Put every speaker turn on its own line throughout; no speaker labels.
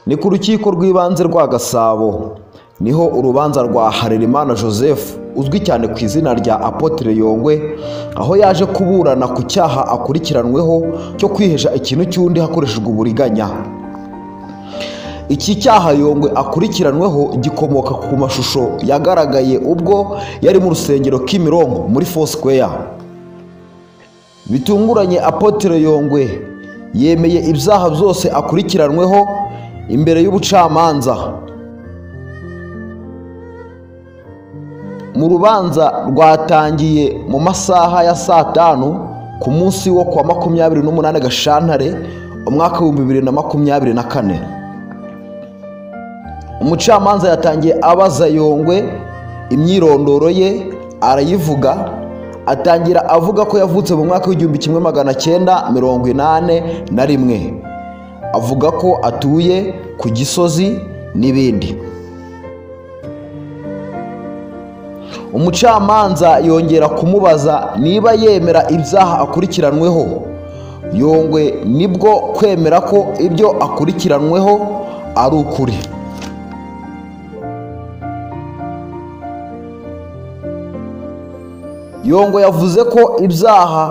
Ni ku rukiko rw'ibanze rwa Gasabo niho urubanza rwa Harerimana Joseph uzwi cyane ku izina rya Apotre Yongwe, aho yaje kuburana ku cyaha akurikiranweho cyo kwihesha ikintu cy'undi hakoreshejwe uburiganya. Iki cyaha Yongwe akurikiranweho gikomoka ku mashusho yagaragaye ubwo yari mu rusengero Kimironko muri Foursquare. Bitunguranye, Apotre Yongwe yemeye ibyaha byose akurikiranweho imbere y'ubucamanza. Mu rubanza rwatangiye mu masaha ya saa 5 ku munsi wo kwa 28 Gashyantare umwaka 2024. Umucamanza yatangiye abaza Yongwe imyirondoro ye arayivuga, atangira avuga ko yavutse mu mwaka w'1981, avuga ko atuye ku Gisozi n'ibindi. Umucamanza yongera kumubaza niba yemera ibyaha akurikiranweho. Yongwe nibwo kwemera ko ibyo akurikiranweho ari ukuri. Yongwe yavuze ko ibyaha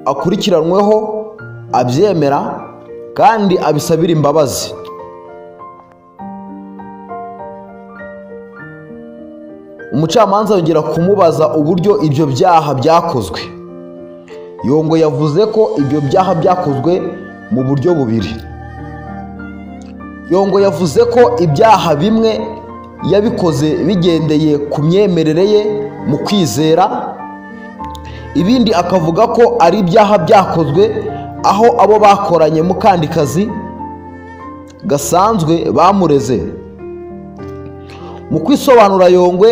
akurikiranweho abyemera kandi abisabira imbabazi. Umucamanza yongera kumubaza uburyo ibyo byaha byakozwe. Yongwe yavuze ko ibyo byaha byakozwe mu buryo bubiri. Yongwe yavuze ko ibyaha bimwe yabikoze bigendeye ku myemerere ye mu kwizera, ibindi akavuga ko ari ibyaha byakozwe aho abo bakoranye mu kandi kazi gasanzwe bamureze. Mu kwisobanura, Yongwe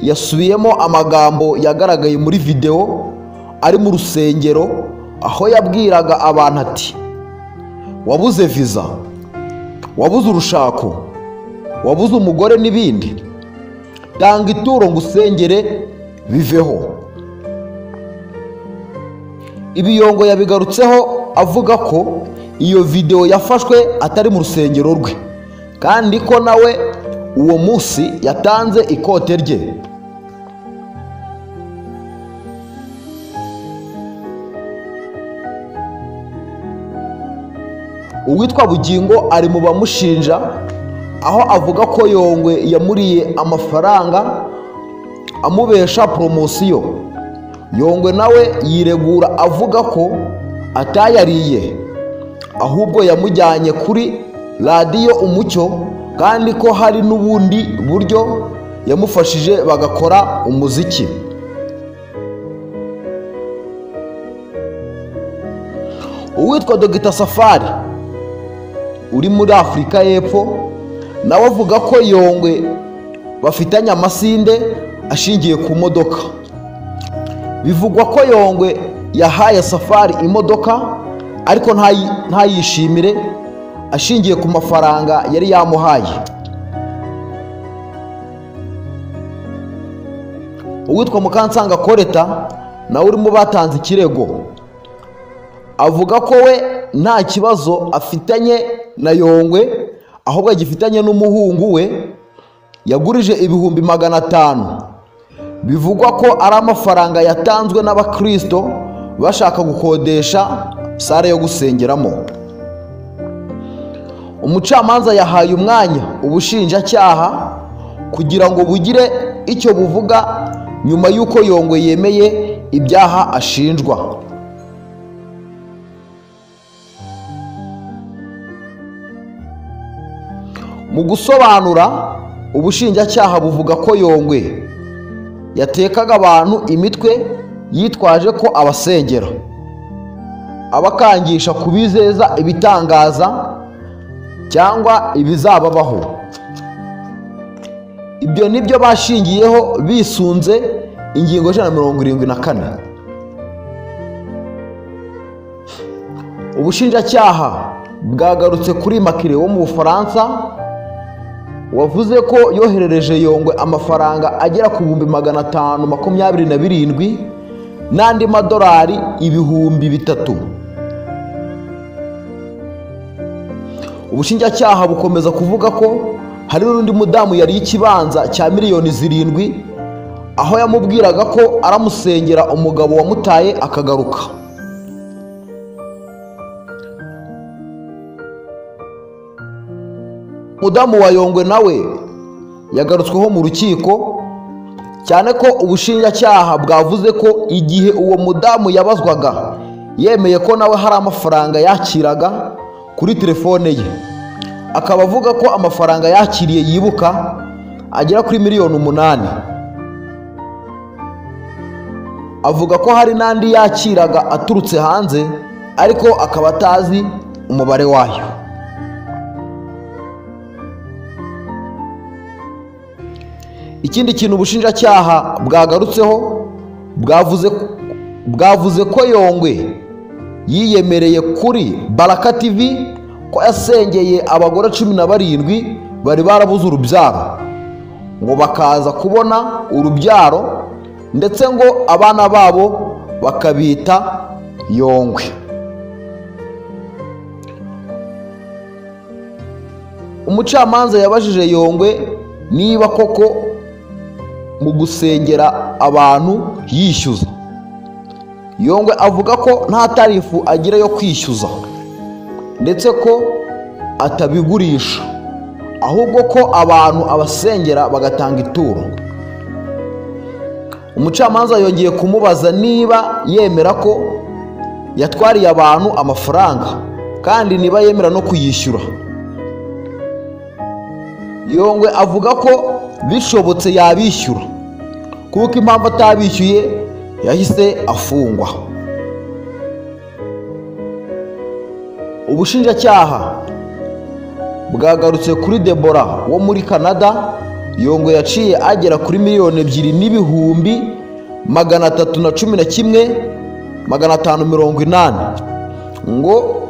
yasubiyemo amagambo yagaragaye muri video ari mu rusengero, aho yabwiraga abantu ati: wabuze visa, wabuze urushako, wabuze umugore n'ibindi, tanga ituro ngo usengere biveho. Ibi Yongwe yabigarutseho avuga ko iyo video yafashwe atari mu rusengero rwe, kandi ko nawe uwo munsi yatanze ikote rye. Uwitwa Bugingo ari mu bamushinja, aho avuga ko Yongwe yamuriye amafaranga amubesha promosiyo. Yongwe nawe yiregura avuga ko atayariye, ahubwo yamujyanye kuri radiyo Umucyo, kandi ko hari n'ubundi buryo yamufashije bagakora umuziki. Uwitwa Dr Safari uri muri Afurika y'Epfo nawe avuga ko Yongwe bafitanye amasinde ashingiye ku modoka. Bivugwa ko Yongwe yahaye Safari imodoka ariko ntayishimire ashingiye ku mafaranga yari yamuhaye. Uwitwa Mukansanga Koreta nawe urimo batanze ikirego avuga ko we nta kibazo afitanye na Yongwe, ahubwo agifitanye n'umuhungu we yagurije 500,000. Bivugwa ko ari amafaranga yatanzwe n'abakristo bashaka gukodesha sare yo gusengeramo. Umucamanza yahaye umwanya ubushinjacyaha kugira ngo bugire icyo buvuga nyuma y'uko Yongwe yemeye ibyaha ashinjwa. Mu gusobanura, ubushinjacyaha buvuga ko Yongwe yatekaga abantu imitwe yitwaje ko abasengera, abakangisha kubizeza ibitangaza cyangwa ibizababaho. Ibyo nibyo bashingiyeho bisunze ingingo 174. Ubushinjacyaha bwagarutse kuri Makire wo mu Bufaransa wavuze ko yoherereje Yongwe amafaranga agera ku 527,000 n'andi madolari 3,000. Ubushinjacyaha bukomeza kuvuga ko hari n'undi mudamu yari ikibanza cya miliyoni 7 aho yamubwiraga ko aramusengera umugabo wamutaye akagaruka. Mudamu wa Yongwe nawe yagarutsweho mu rukiko, cyane ko ubushinjacyaha bwavuze ko igihe uwo mudamu yabazwaga yemeye ko nawe hari amafaranga yakiraga kuri telefone ye, akaba avuga ko amafaranga yakiriye yibuka agera kuri miliyoni 8. Avuga ko hari n'andi yakiraga aturutse hanze ariko akaba atazi umubare wayo. Ikindi kintu ubushinjacyaha bwagarutseho, bwavuze ko Yongwe yiyemereye kuri Baraka TV ko yasengeye abagore 17 bari barabuze urubyaro, ngo bakaza kubona urubyaro, ndetse ngo abana babo bakabita Yongwe. Umucamanza yabajije Yongwe niba koko mu gusengera abantu yishyuza. Yongwe avuga ko nta tarifu agira yo kwishyuza, ndetse ko atabigurisha, ahubwo ko abantu abasengera bagatanga ituro. Umucamanza yongeye kumubaza niba yemera ko yatwariye abantu amafaranga kandi niba yemera no kuyishyura. Yongwe avuga ko bishobotse yabishyura, kuko impamvu atabishyuye yahise afungwa. Ubushinjacyaha bwagarutse kuri Debora wo muri Canada. Yongwe yaciye agera kuri miliyoni 2,311,580 ngo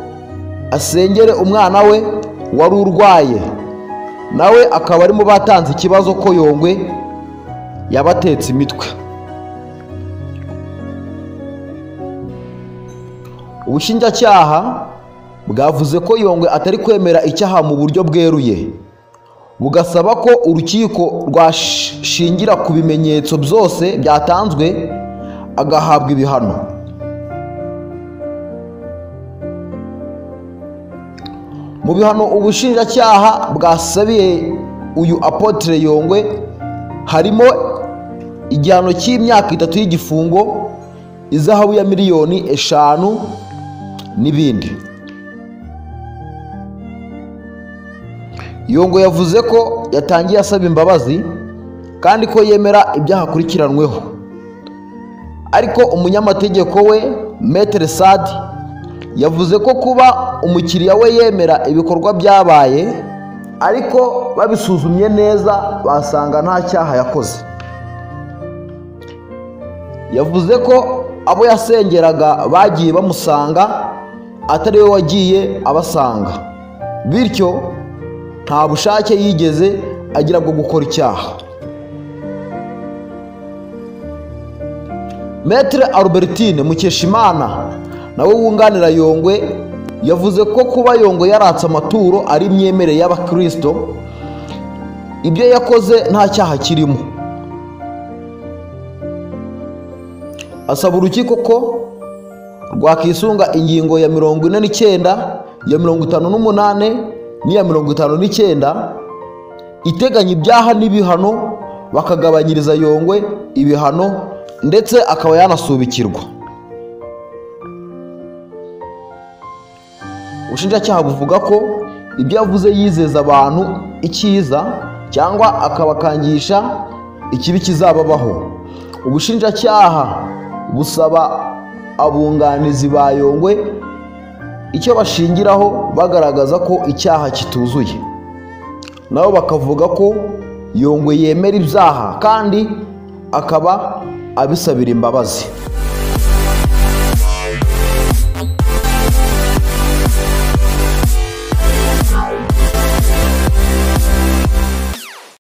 asengere umwana we wari urwaye, nawe akaba arimo batanze ikibazo ko Yongwe yabatetse imitwe. Ubushinjacyaha bwavuze ko Yongwe atari kwemera icyaha mu buryo bweruye, bugasaba ko urukiko rwashingira ku bimenyetso byose byatanzwe agahabwa ibihano. Mu bihano ubushinjacyaha bwasabiye uyu Apotre Yongwe harimo igihano cy'imyaka 3 y'igifungo, izahabu ya miliyoni 5 n'ibindi. Yongwe yavuze ko yatangiye asaba imbabazi kandi ko yemera ibyaha akurikiranweho, ariko umunyamategeko we Maître Sadi yavuze ko kuba umukiriya we yemera ibikorwa byabaye, ariko babisuzumye neza basanga nta cyaha yakoze. Yavuze ko abo yasengeraga bagiye bamusanga atari we wagiye abasanga, bityo nta bushake yigeze agira bwo gukora icyaha. Maître Albertine Mukeshimana nawe wunganira Yongwe yavuze ko kuba Yongwe yaratse amaturo ari imyemerere y'Abakristo, ibyo yakoze nta cyaha kirimo. Asaba urukiko ko rwakisunga ingingo ya 49, ya 58 n'iya 59 iteganya ibyaha n'ibihano, bakagabanyiriza Yongwe ibihano ndetse akaba yanasubikirwa. Ubushinjacyaha buvuga ko ibyo yavuze yizeza abantu icyiza cyangwa akabakangisha ikibi kizababaho. Ubushinjacyaha busaba abunganizi ba Yongwe icyo bashingiraho bagaragaza ko icyaha kituzuye, nabo bakavuga ko Yongwe yemera ibyaha kandi akaba abisabira imbabazi.